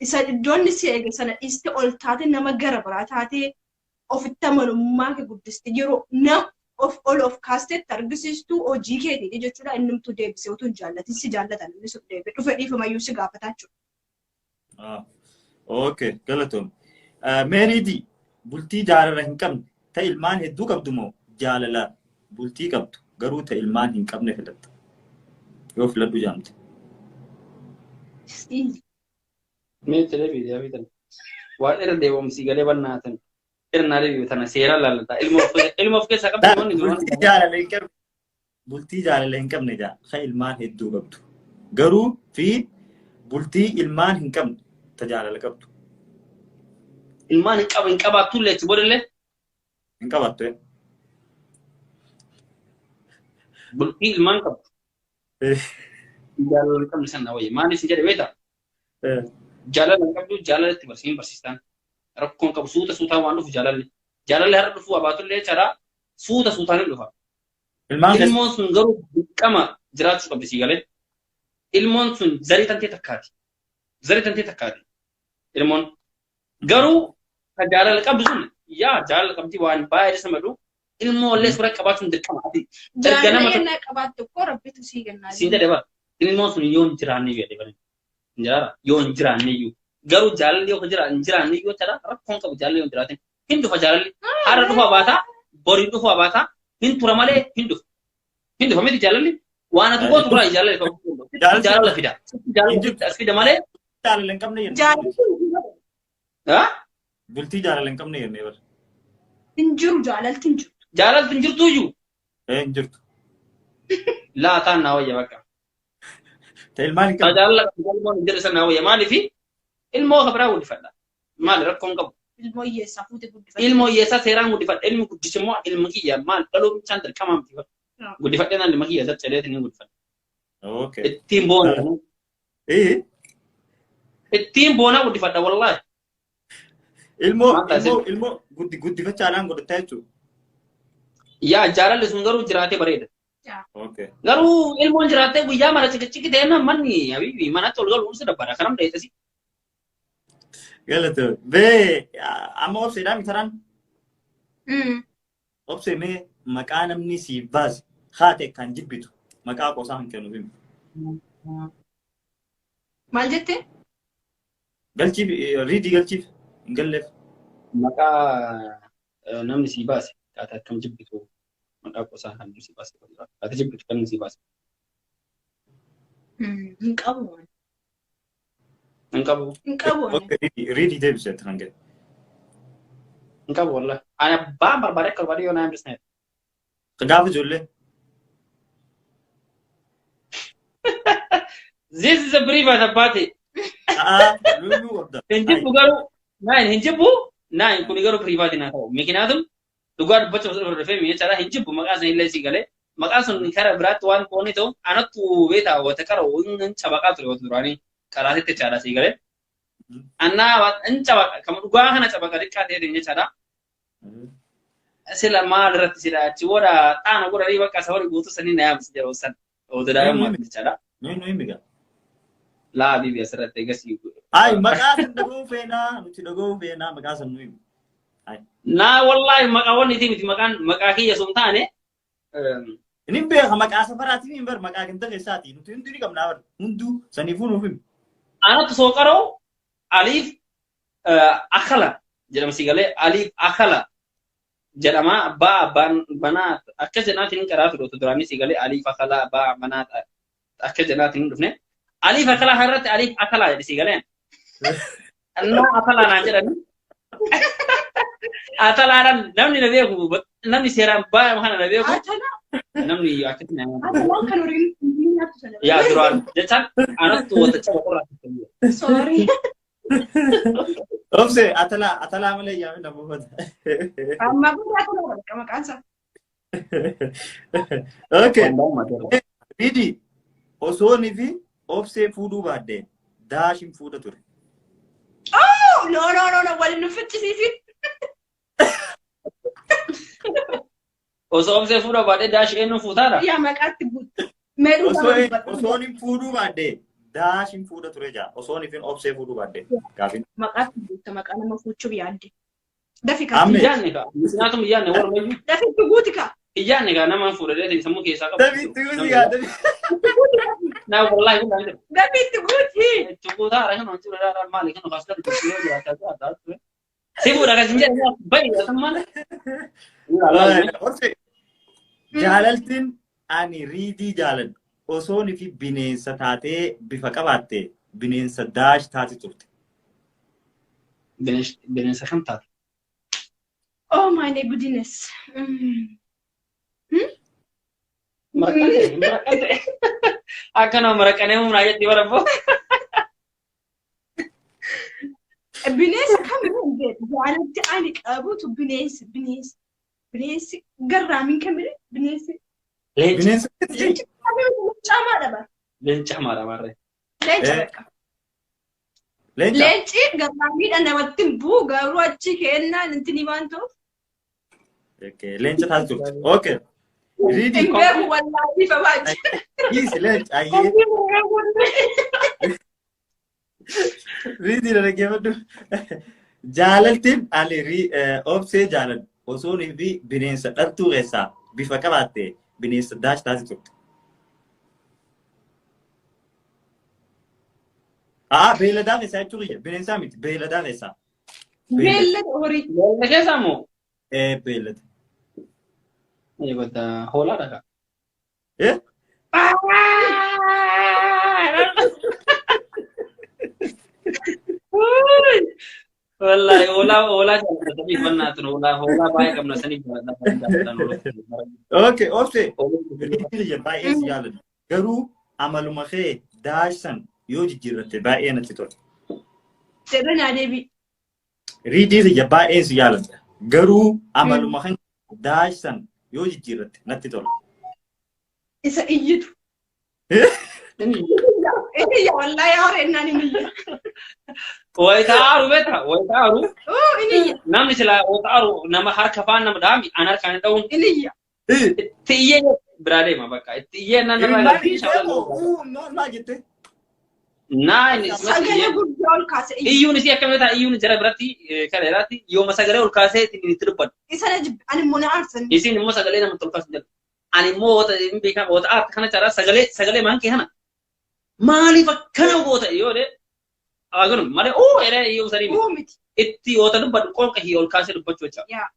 Isa iddoonni si eege sana dhiiste ol taate nama gara biraa taatee ofitti amanummaa kee guddiste yeroo nam of ol of kaastetti argisiistu hojii keetiiti jechuudha. Innumtuu deebisee utuu hin jaallatin si jaallata, namni sun deebi'ee dhufe dhiifamayyuu si gaafataa jechuudha. Okay, galatoom. Meeriidii, bultii jaalala hin qabne ta ilmaan hedduu qabdu moo jaalala bultii qabdu garuu ta ilmaan hin qabne filatta? Yoo filadhu jaamte. Mee televiizyiinii deebitan. Waa irra deebomsii galee bannaatan. Irra deebi'u tana seeraan laallata. Ilma of keessaa qabdu wanni duraan. Bultii jaalala hin qabne. Bultii jaalala hin qabne jaa kan ilmaan hedduu qabdu. Garuu fi bultii ilmaan hin qabne ta jaalala qabdu. Ilmaan hin qabu hin qabaattu illee achi boodallee. Hin qabaattu. Bultii ilmaan qabdu. Jaalala hin qabne sana wayya. Maaliif hin jedhe beektaa? Jaalala hin qabdu jaalala itti barsiin barsiistaan. Rakkoon qabu suuta suutaan waan dhufu jaalalli. Jaalalli har'a dhufuu abaatullee caraa suuta suutaan hin dhufa. Ilmoon sun garuu dirqama jiraachuu qabdi sii galee. Ilmoon sun zarii tantee takkaati. Zarii tantee takkaati. Ilmoon garuu ka jaalala qabdu sun yaa jaalala qabdi waan baay'ee isa madhu ilmoo illee suura qabaachuun dirqama. Ati erga Jaalala nama yennaa qabaattu koo rabbitu sii kennaa. Siin jedhe bara ilmoon sun yoo hin jiraanne iyyuu jedhe bara. Hin jiraara yoo hin jiraanne iyyuu garuu jaalalli yoo jira hin jiraanne iyyuu jechaadha rakkoon qabu jaalalli yoo hin jiraatin hin dhufa jaalalli har'a dhufa baataa borii dhufa baataa hin tura malee hin dhufa hin dhufa miti jaalalli waan ati gootu biraa jaalalli qabu jaalala fida jaalala as fida malee Jaalala hin qabne jenne. Jaalalli hin jiru. Ha? Bultii jaalala hin qabne jennee bara. Hin jiru jaalalti hin jiru. Jaalalti hin jirtu iyyuu. Ee hin jirtu. Laataan naa wayya bakka. Ta ilmaan hin qabne. Jaalala ilmoon hin jirre sana naa wayya maaliifi ilmoo ka biraa guddifadha. Maali rakkoon qabu. Ilmoo hiyyeessaa fuute guddifadha. Ilmoo hiyyeessaa seeraan guddifadha. Ilmi guddise immoo ilma kiyya maal dhaluu bichaan dirqamaa miti. Guddifadhee naan ilma kiyya caccaleetiin ni guddifadha. Okay. Ittiin boona. Ee Ittiin boonaa guddifadha wallaahi. ilmoo Maal taasise? ilmoo ilmoo guddifachaadhaan godhataa jechuudha. Yaa jaalalli sun garuu jiraatee bareeda. Okay. Garuu ilmoon jiraattee guyyaa mara cikichiki ta'e manni habiibi manatti ol galuun si dabbara. Kanam dheessisi. Galatoo. Bee amma obseedhaa mitaraan obsee mee maqaa namni siif baase haate kan jibbitu maqaa qosaa kan kennuuf himi. Maal jette? Galchiif riidii galchiif hin galleef. Maqaa namni sii baase kaata akkam jibbitu maqaa qosaa kan namni sii baase kaata jibbitu kan namni sii baase. Hin qabu. Hin qabu. Hin qabu. Okay, riidii deebisee kan gale. Hin qabu wallahi. Ani abbaan barbaade akka barbaade yoo naa hambisne. Gaafa ijoollee. This is a brief as abbaati. A'aa lulluu qabda. Hin jibbu garuu naan hin jibbu naan kuni garuu private naa ta'u. Mikinaatun dhugaa dubbachuuf osoo dhufee mi'a caalaa hin jibbu maqaa sun illee sii galee maqaa sun kara biraatti waan qoonni ta'u anattu beetaa wata qara hin cabaqaa ture wata duraanii qaraatitti caalaa sii galee. Annaa hin cabaqa kama dhugaa kana cabaqa xiqqaa ta'e jechaadha. Sila maal irratti sila achi booda xaana godhanii bakka safari guutuu sanii na yaamsi jedhu san. Odu daa'imman jechaadha. Nuyi nuyi miga. Laa bibi asirratti egasii. Ay maqaa san dhaga'uu feenaa nuti dhaga'uu feenaa maqaa san nuyi. Naa wallaahi maqaa wanni itti miti maqaan maqaa kiyya sun taane. Inni beeka maqaa safaraatiin hin bar maqaa ganda keessaati nuti hunduu ni qabnaa bar hunduu saniifuu nuuf himi. Anatu sooqaroo aliif akala jedhama si galee aliif akala jedhama abbaa abbaan banaa akka jedhaatiin hin qaraa ture otoo duraanii si galee aliif akala abbaa banaa akka jedhaatiin hin dhufne aliif akala irratti aliif akalaa jedhe si galee annaa akalaa naan jedhani atalaadhaan namni na beeku namni seeraan baay'ee kana na beeku namni akkatti na Atalaan kan horiin hin nyaattu sana. Yaa duraan jechaan anattu wanta caba qorraa. Sorry. Obse atalaa atalaa malee yaamina buufata. Amma booda atalaa bakka maqaan isaa. Okay. Riidi osoonii fi obsee fuudhuu baadde daashin fuudha ture. Oh no no no no waliin nu ficcisiisin. Osoo obsee fuudhuu baadhee daashi eenyuun fuutaadha? Yaa maqaatti guutte. Mee dhugaa dubbadhu. Osoon hin fuudhuu baadde daashin fuudha ture jaa. Osoon hin obsee fuudhuu baadde gaafin. Maqaatti guutte maqaa nama fuuchuuf yaadde. Dafi kaa. Amme. Iyyaanne kaa. Misinaatu iyyaanne walumayyuu. Dafi itti guuti kaa. Iyyaanne kaa nama fuudhadhee sammuu keessaa qabu. Dafi itti guuti gaa dafi. Naa wallaahi kun naa Dafi itti guuti. Itti guutaa haara kan hojii irraa maali kan kaas kan yoo jiraata jiraata. Si fuudha kan sin jedhe bayi atummaan. Obsee. Jaalaltiin ani Riidii jaaladhu osoon fi bineensa taatee bifa qabaatte bineensa daash taate turte. Bineensa kam taate? Oh my goodness. Maraqaan maraqaan ta'e. Akkanuma maraqanee humnaa jetti barabboo. Bineensa kamirra hin beeku. Jaalalti ani qabutu bineensa bineensa. Bineensi garraamiin kamire bineensi. Leenca. Bineensa Leenci kamire leenca hamaadha bara. Leenca hamaadha barree. Leenca bakka. Leenca. Leenci garraamiidha namatti hin bu'u garuu achi kennaan intini waan ta'uuf. Okay, leenca taate turte. Okay. Riidii. Hin beeku wallaahi babaaji. Dhiisi leenca ayyee. Riidii dhaggeeffadhu. Jaalaltiin ani obsee jaaladhu osoon fi bineensa dhaltuu keessaa bifa qabaatte bineensa daash taate turte. Aa beeyladaa keessaa jechuu kiyya bineensaa miti beeyladaa keessaa. Beellada horii. Beellada keessaa moo? Ee beeylada. Eegota hoolaadha kaa. Eh? Wallahi hoolaa hoolaa jaallatanii uffannaa tun hoolaa hoolaa baay'ee qabna sanii jaallatanii. Okay, obsee. Riidii kiyya baay'ee si jaaladha. Garuu amaluma kee daashsan yoo jijjiirratte baay'ee natti tola. Jedha naa deebii. Riidii kiyya baay'ee si jaaladha. Garuu amaluma kan daashsan yoo jijjiirratte natti tola. Isa iyyitu. Inni iyya wallaahi yaa horee innaan inni iyya. Wayitaaru beekta wayitaaru Oo inni iyya namni silaa wayitaaru nama harka faan nama dhaami an harkaan hin dha'uun inni iyya. itti iyyee biraa deema bakka itti iyyee nan irraa Maal galti jettee moo maal jettee? Naa inni Sagalee guddaa ol kaase iyya. iyyuun isii akkam ta'a iyyuun jara biratti kana irratti yooma sagalee ol kaasee ittiin itti dubbatu. Isa na jibbe ani immoo na aarsan. Isiin immoo sagalee namatti ol kaasu jedhu. Ani immoo wata hin beekama wata aarta kana caalaa sagalee sagalee maan kee kana maaliif akkana goota yoo jedhe agaruu malee oo eree iyyuu sanii miti. Uu miti. Itti wata dubbadhu qoonqa hii ol kaasee dubbachuu jecha. Yaa.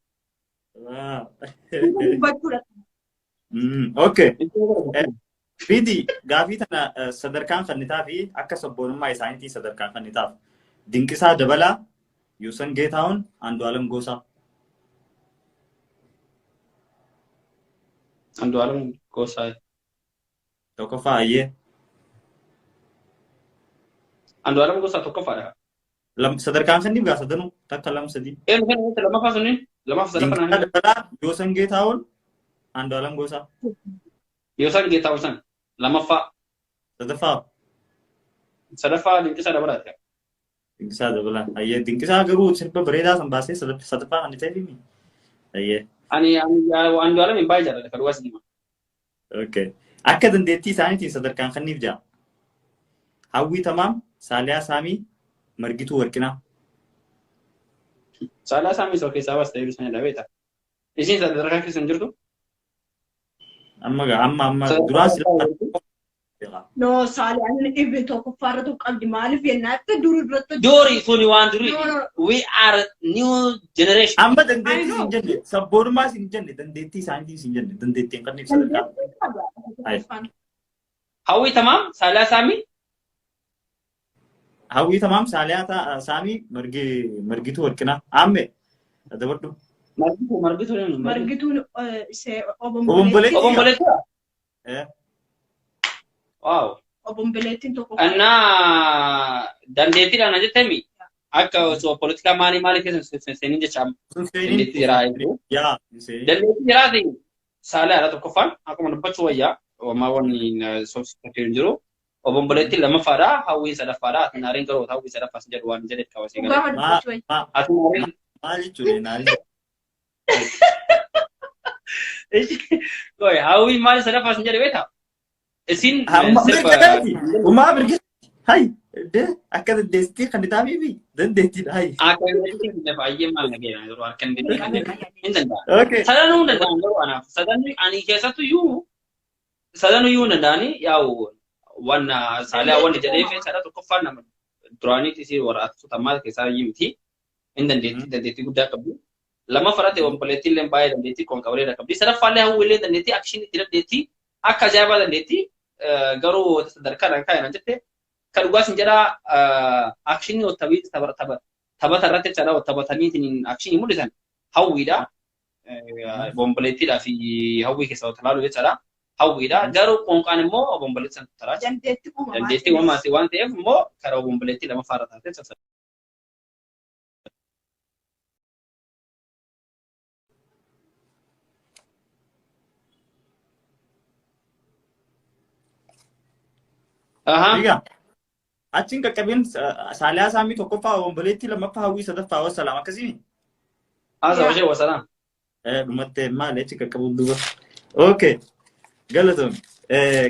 Wow. Dubbachuudha. Okay. Riidii gaafii tana sadarkaan fannitaa fi akka sabboonummaa isaaniitii sadarkaan fannitaaf. Dinqisaa Dabalaa, Yuusan Geetaawun, Andu'aalam Goosaa. Andu'aalam Goosaa. Tokkoffaa ayyee. Andu'aalam Goosaa tokkoffaadha. Sadarkaan fanniif gaa sadanuu takka lama sadii. Eenyu kana irratti lammaffaa sunniin lammaffaa sadaffaa Dinqisaa naan Dabalaa, Yoosan Geetaawun, Andu'aalam Goosaa. Yoosan Geetaawun san lammaffaa Sadaffaa sadaffaa Dinqisaa Dabalaati. Dinqisaa Dabalaa. Ayyee Dinqisaa garuu sirba bareedaa san baasee sadaffaa kan ta'e miti. Ayyee. Ani ani Andu'aalam hin baay'ee jaalladha kan dhugaas nima. Okay. Akka dandeettii isaaniitiin sadarkaan kanniif ja'a. Hawwii Tamaam, Saaliyaa Saamii, Margituu Warqinaa. Saalaa Saamii soo keessaa baasta yeroo sana dhabeeta. Isiin sadarkaa keessa hin jirtu. Amma gaa amma amma duraa sila. No Saaliyaan dhibbe tokkoffaarra tokko qabdi maaliif jennaatti duri duratti Duri suni waan durii. No, no. We are new generation. Amma I dandeettii know. siin jenne sabboonummaa siin jenne dandeettii isaaniitiin siin jenne dandeettiin kanniif sadarkaa. Tokkoffaan. Hawwii Tamaam, Saalaa Saamii, Hawwii Tamaam, Saaliyaa Saamii, Margituu Warqinaa. Amme dabadhu. Margituu Margituu eenyu? Margituun isee Obomboleettii. obomboleettii Obomboleettii. Eh. Wow. Obomboleettiin tokko እና dandeettiidhaan jettemi akka osoo poolitikaa maalii maalii keessa hin seenin jecha Sun seenin. dandeettii jiraa jechuudha. Yaa hin seenin. Dandeettii jiraatiin saalaadha tokkoffaan akkuma dubbachuu wayyaa homaa wanni soofsiifachuu hin jiru. Obomboleettiin lammaffaadha hawwiin sadaffaadha ati naariin garuu hawwii sadaffaas jedhu waan jedheef qaba si galee. Dhugaa dubbachuu wayya. Ati naariin Maal jechuudha naariin? Qoy hawwiin maali sadaffaas hin jedhe beektaa? Isin Amma sirba mirga keeti. Umaa mirga. Hay akka dandeettii kan itaafiifi dandeettiidha hay. Akka dandeettii hin baay'ee maal nageera yeroo harka hin dandeenye hin danda'a. Okay. Sadanuu hin danda'an garuu anaaf sadanuu ani keessattu iyyuu sadanuu iyyuu hin danda'ani yaa'u wanna saaliyaa wanni jedhee fi sada tokkoffaan nama duraaniitti isii warra atuutammaa keessaa iyyuu miti hin dandeettii dandeettii guddaa qabdu. Lammaffaa irratti obboleettiin illee baay'ee dandeettii qoonqa bareedaa qabdi. Sadaffaa illee hawwi illee dandeettii akshinii itti dandeettii akka ajaa'ibaa dandeettii garuu sadarkaadhaan kaa'e jette. Kan dhugaas hin jedhaa akshinii taphata irratti jechaadha taphataniitiin akshinii mul'isan hawwiidha. Obboleettiidhaa fi hawwii keessaa talaalu jechaadha. Hawwiidha. Garuu qoonqaan immoo obboleettii san talaa. Dandeettii uumamaa. Dandeettii uumamaati waan ta'eef immoo karaa obboleettii lammaffaa irra taatee sassa. Egaa achiin qaqqabeen Saaliyaa Saamii tokkoffaa obboleettii lammaffaa hawwii sadaffaa wasalaam akkasii. Haasa ishee wasalaam. Dhumattee maali achi qaqqabuun duuba. Okay. Galatoon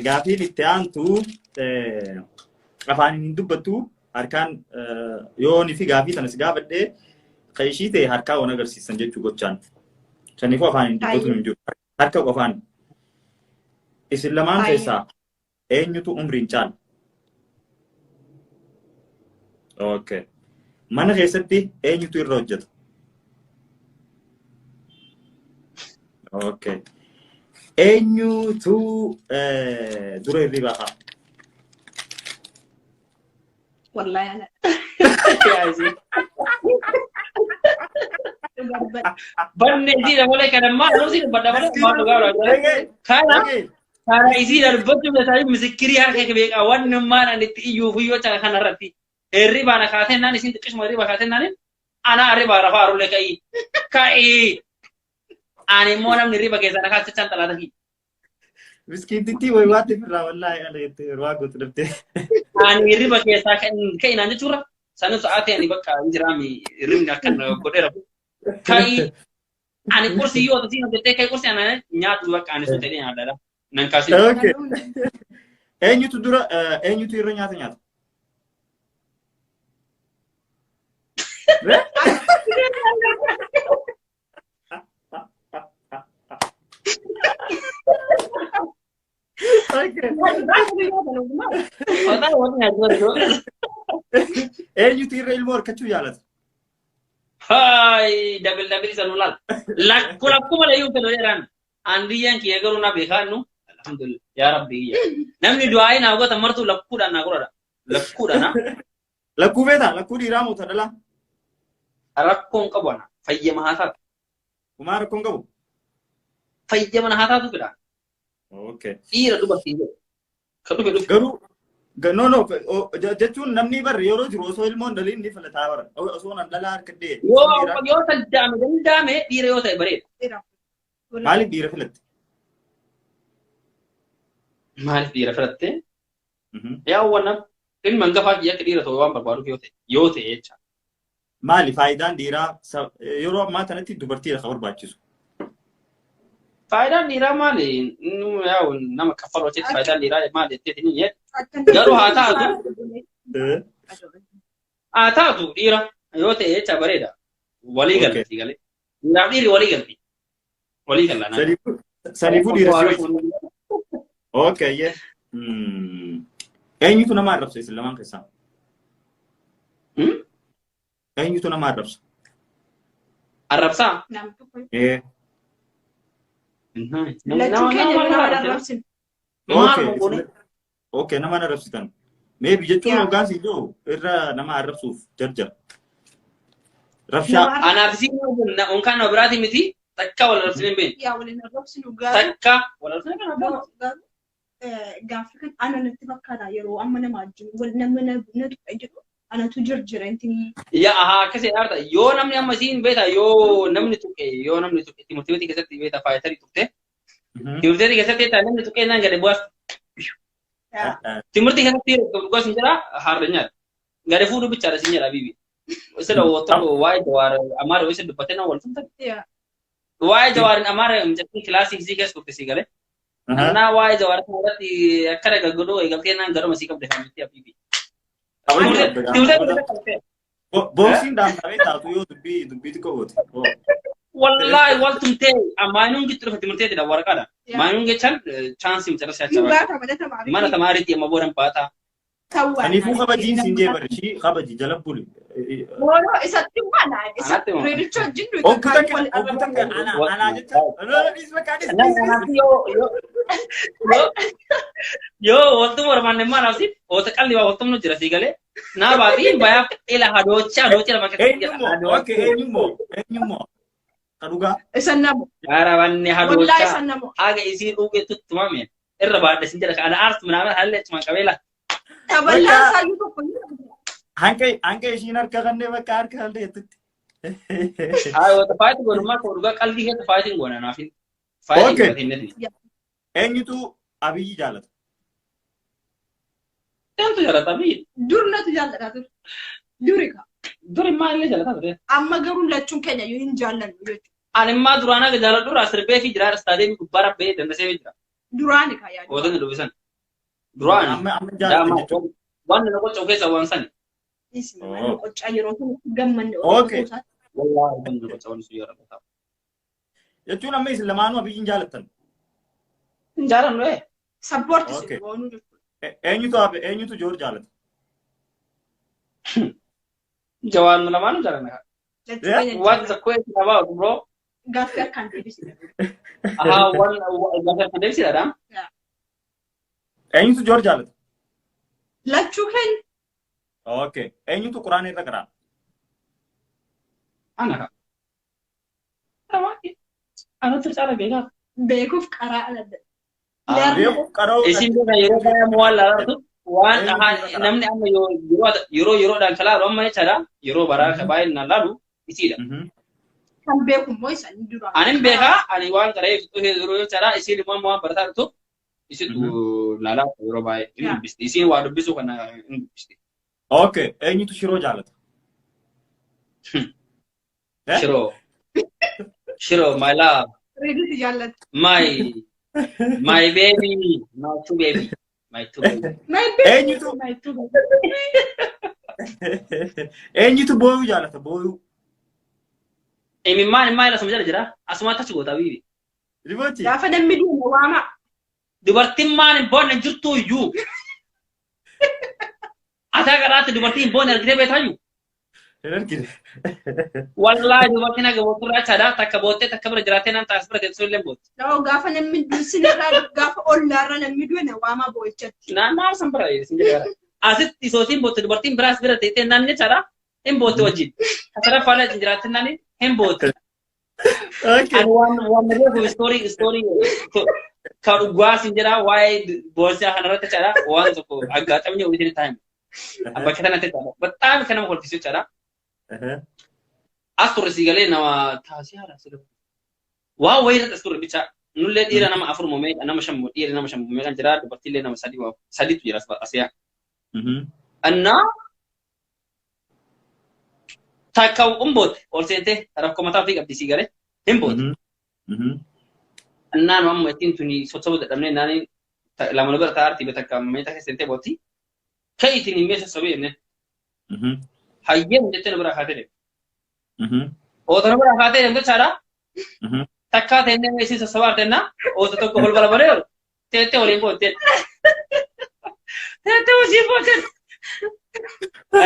gaafiin itti aantu afaan hin dubbattu harkaan yoonii fi gaafii sanas gaafadhee kan ishii ta'e harkaa waan agarsiisan jechuu gochaan. Saniifuu afaan hin dubbatu hin jiru. Harka qofaan. Isin lamaan keessaa eenyutu umriin caala? Okay. Mana keessatti eenyutu irra hojjeta? Okay. Eenyutu dura hirribaa ka'a? Wallahi ana. Banne isii malee kan ammaa nuti dubbadha malee maal dhugaa dha. Kana kana isii darbachuu isaanii misikirii harka beekaa wanni maal ani itti iyyuu fuyyoo caa kanarratti. Hirribaa na kaatee naan isiin xiqqisuma hirribaa kaatee naan anaa hirribaa rafaa arullee ka'ii. Ka'ii. Ani immoo namni hirriba keessaa na kaasachaan xalaata kiyya. Miskiintittii wayi waatti firraa wallaahi ala jettee yeroo waa gootu dhabdee. Ani hirriba keessaa ka'inaan jechuurra sanin sa'aatii ani bakka hin jiraami hirribni akkan godheera. Ka'ii ani qursii yoo ta'e hojjettee ka'ii qursii ana nyaatu bakka ani sun ta'ee nyaadha. Nan kaasin. Okay. Eenyutu dura eenyutu irra nyaata nyaata? Okay. Eenyutu irra ilmoo harkachuu jaalata? Hai, dabil dabil isa nulal. Lakku lakku malee yoo fedhu jedhan. Andiyyaan kiyya garuu na beekaa nu. Alhamdulillah. Yaa Rabbi kiyya. Namni du'aa naa godha martuu lakkuudhaan naa godhadha. Lakkuudhaan ha. Lakkuu beektaa? Lakkuu dhiiraa moo dhalaa? Rakkoon qabu ana. Fayyama haa taatu. Homaa rakkoon qabu? Fayyama haa taatu fedha. Okay. Dhiira dubartiin jedhu. Ka dhufe dhufe. Garuu no no jechuun namni bar yeroo jiru osoo ilmoon dhaliin ni filataa bara. Osoo nan dhalaa harkadhee. Yoo yoo danda'ame danda'ame dhiira yoo ta'e bareeda. Maaliif dhiira filatte? Maaliif dhiira filatte? Yaa wanna ilma hangafaa kiyya akka dhiira ta'u waan barbaaduuf yoo ta'e yoo ta'e jecha. Maali faayidaan dhiiraa yeroo ammaa kanatti dubartiidha kan barbaachisu? Faayidaan dhiiraa maali? Yaa nama kaffaluu achitti faayidaan dhiiraa maali jettee ni jedhu. Garuu haa taatu. Haa taatu dhiira yoo ta'e jecha bareeda. Walii galti galee. Dhiiraaf dhiirri walii galti. Walii galla. Saniifuu dhiira si wajji. Okay, yeah. Eenyutu nama arrabsa isin lamaan keessaa? Eenyutu nama arrabsa? Arrabsaa? Ee. Lachuu keenya nama arrabsinu. Okay. Okay, nama arrabsitan. Maybe jechuun hoggaan si jiru irra nama arrabsuuf jarjara. Rabshaa. Anaaf isiin onkaan nama biraati miti takka wal arrabsine hin beeknu. Yaa waliin arrabsinu garuu. Takka wal arrabsine kan garuu gaaffii kan ana natti fakkaata yeroo amma nama wajjin wal nama na tuqe jedhu anatu jirjira intini. Yaa ahaa akkasii dhaarta yoo namni amma isiin beekta yoo namni tuqe yoo namni tuqe timirtii keessatti beekta faayitarii tuqte. Timirtii keessatti beekta namni tuqe naan gadi bu'aas. Timirtii keessatti dhugaas hin jira haarra nyaata. Gadi fuudhu bichaadha sin jedha bibi. Sila tokko waa'ee jawaar amaara isa dubbatee nama wal tumtan. Waa'ee jawaarin amaara mucattiin kilaasii isii keessa turte sii galee. Annaa waa'ee jawaar kana irratti akkana gaggodhuu eegaltee naan garuma sii qabde kan jettee abibi. Boksiin dhaamsamee taatu yoo dubbii dubbii xiqqoo goote. Wallaahi wal tumtee maayinuun gitti dhufe timirteetidha waraqaadha. Maayinuun jechaan chaansii mucaa Hin baata mana tamaarii. Mana tamaariitti amma boodan baataa. Kanaafuu kabajiin siin jee bari ishii kabaji jala buli. Booloo isatti maala isa Anatti moo? reedicha wajjin duuta Oggu takka oggu takka ana anaa jecha. Dhiis bakka dhiis. Yoo waltu mormanne maal asi oota qalli waa waltumnu jira sii galee naa baati bayaa ila hadoocha hadoocha lafa keessatti jira Eenyummoo okay eenyummoo eenyummoo ka dhugaa. Isan namu. Gaarabanne Wallaa hadoocha isan namu. haga isii dhuge tuttumame irra baadhe sin jedha ana aartu minaamin halle achumaan qabeela. Taballaan isaayyuu tokko ni Hanqa hanqa ishiin harka kannee bakka harka hallee jettutti. Ay wata faayiti goonummaa koo dhugaa qalbii keessa faayitiin goona naafin. Faayitiin Okay. godhatin nati. Eenyutu Abiyyi jaalata? Eenyutu jaalata Abiyyi? Dur natu jaallataa ture. Duri ka. Duri maa illee jaalataa ture. Amma garuu lachuun keenya iyyuu hin jaallannu jechuudha. Ani immaa duraan aga jaaladhu irraa sirbee fi jira istaadeemii gubbaa rabbee dandasee fi jira. Duraani ka yaadu. Gootonni dubbisan. Duraan Amma amma jaalata jechuudha. waan na qocca'u keessaa waan sani. Isuma mana qoccaa yeroo sun gammanne Okay. Wallaahi waan na qocca'u sun yeroo ta'u. Jechuun amma isin lamaanuu Abiyyiin jaalattan. Hin jaalannu ee. Sappoorti Okay. si goonuu jechuudha. Eenyutu eenyutu Joor jaalata? Jawaan nu lamaanuu jaalanna. Lachuu keenya What is the question about bro? Gaaffii akkaan deebisne. Aha waan gaaffii akkaan deebisidha. Eenyutu Joor jaalata? Lachuu keenya Okay. Eenyutu Quraana irra qaraa? Ana ka. Anatu caala beekaa. Beekuuf qaraa adda. Beekuuf qaroo. Isin beekaa yeroo baay'ee waan laaltu waan namni amma yeroo yeroodhaan kan laalu amma jechaadha yeroo baraa kan baay'ee naan laalu isiidha. Kan beeku immoo isa inni duraan. Anin beekaa ani waan qara'ee yeroo jechaadha isiin immoo waan barataa jirtu isitu laalaa yeroo baay'ee hin dubbisti. Isiin waa dubbisuu kana hin dubbisti. Okay. Eenyutu shiroo jaalata? Shiroo. Shiroo my love. Reeditti jaallata. My baby. My two baby. My two baby. My baby. Eenyutu My two baby. eenyutu booyuu jaalata? Booyuu. Imimmaan immaa asuma jala jira. Asuma achi goota biibi. Ribooti. Gaafa namni du'u waama. Dubartiin maan hin boonne jirtu iyyuu. Ataa garaatti dubartiin hin boonne argitee beektaayyuu? Hin argine. Wallaahi dubartiin haga bootturraa jechaadha. Takka boottee takka bira jiraattee naan taas bira teessoo illee bootti. Yoo gaafa namni du'u sinirraa gaafa ollaarra namni du'e na waama boo'ichatti. Naannoo san bira isin jedhe gara. Asitti isootiin bootte dubartiin biraas bira teessee naan jechaadha. Hin bootte wajjin. Kasaraffaalee wajjin jiraattee naan hin bootte. Okay. Ani waan na beeku story ka dhugaa sin jedha waa'ee boonsaa kanarratti jechaadha. Waan tokko aggaxamni hojii ta'an. Bakka kanatti jechaadha. Baxaami kan nama kolfisiisu jechaadha. As turre sii galee nama taasii haala sii galee. Waan wayii irratti as turre bicha nullee dhiira nama afur moomee nama shan dhiira nama shan moomee kan jira dubartiillee nama sadi sadiitu jira as yaa. Annaa takka hin bootte ol seentee rakkoo mataa ofii qabdi sii galee hin bootte. Annaan amma ittiin tuni sosobuu dadhabnee naanii lama nu bira taa'aartii takka meeshaa keessa seentee bootti. Ka'ii ittiin hin meeshaa sosobee jenneen. Hayyee jettee nu bira kaatee deemte. Oota nu bira kaatee deemte jechaadha. Takkaa ta'e isiin sossobaa ta'enna oota tokko balbala banee jiru teettee waliin boottee. Teettee waliin boottee.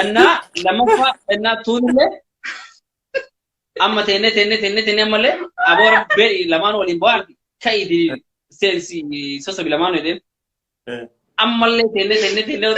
Innaa lammaffaa innaa tuunillee amma teennee teennee teennee teennee ammallee aboora beedhi lamaan waliin bo'aan ka'ii seensi sossobi lamaan jedheen. Ammallee teennee teennee teennee.